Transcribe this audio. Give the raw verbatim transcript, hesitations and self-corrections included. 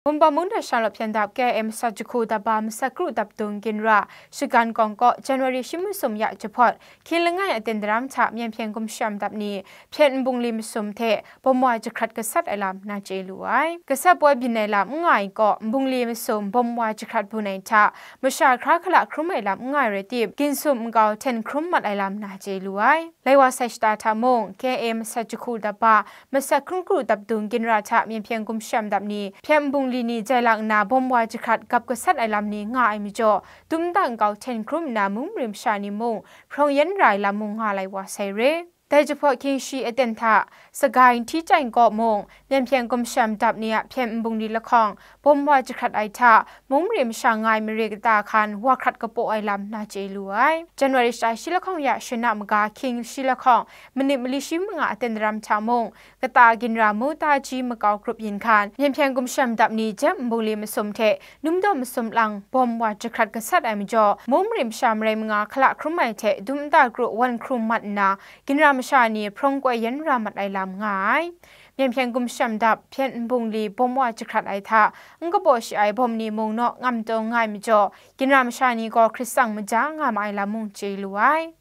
Wunpawng mung hta sha lawp hpyen dap K I A masat jahku dap ba masat kru dap dung ginra shagan kawng kaw January shi masum ya jahpawt hkying langai aten daram hta Myen hpyen gumshem dap ni hpyen nbungli masum hte bawm wa jahkrat gasat ai lam na chye lu ai. Gasat poi byin ai lam n nga ai kaw, nbungli masum bawm wa jahkrat bun ai hta masha hkra hkala hkrum ai lam n nga ai rai tip, ginsum nkau hten hkrum mat ai lam na chye lu ai. Lai wa sai shata hta mung, K I A masat jahku dap ba, masat hkrum kru dap dung ginra hta Myen hpyen gumshem dap ni hpyen nbungli ni jai lang nna bawm wa jahkrat gap gasat ai lam ni nga ai majaw, dum nta nkau hten hkrum nna mung marim masha ni mung hprawng yan ra ai lam mung nga lai wa sai re. Dai jahpawt hkying shi aten hta, Sagai Hti Chyai kaw mung, Myen hpyen gumshem dap ni a hpyen nbungli lahkawng bawm wa jahkrat ai hta, mung marim masha nga ai mare kata hkan wa hkrat kapaw ai lam na chye lu ai. January shata shi lahkawng ya shana maga hkying shi lahkawng, minit mali shi manga aten daram hta mung, kata ginra mu ta ji makau grup yin hkan, Myen hpyen gumshem dap ni jep nbungli masum hte numdaw masum lang bawm wa jahkrat gasat ai majaw, mung marim masha marai manga hkala hkrum ai hte dum nta kru wan hkrum mat nna, ginra masha ni hprawng koi yan ra mat ai lam nga ai. Myen hpyen gumshem dap hpyen nbungli bawm wa jahkrat ai hta, n kapaw shi ai bawm ni mung naw ngam taw nga ai majaw, ginra masha ni gaw hkrit tsang maja nga ma ai lam mung chye lu ai.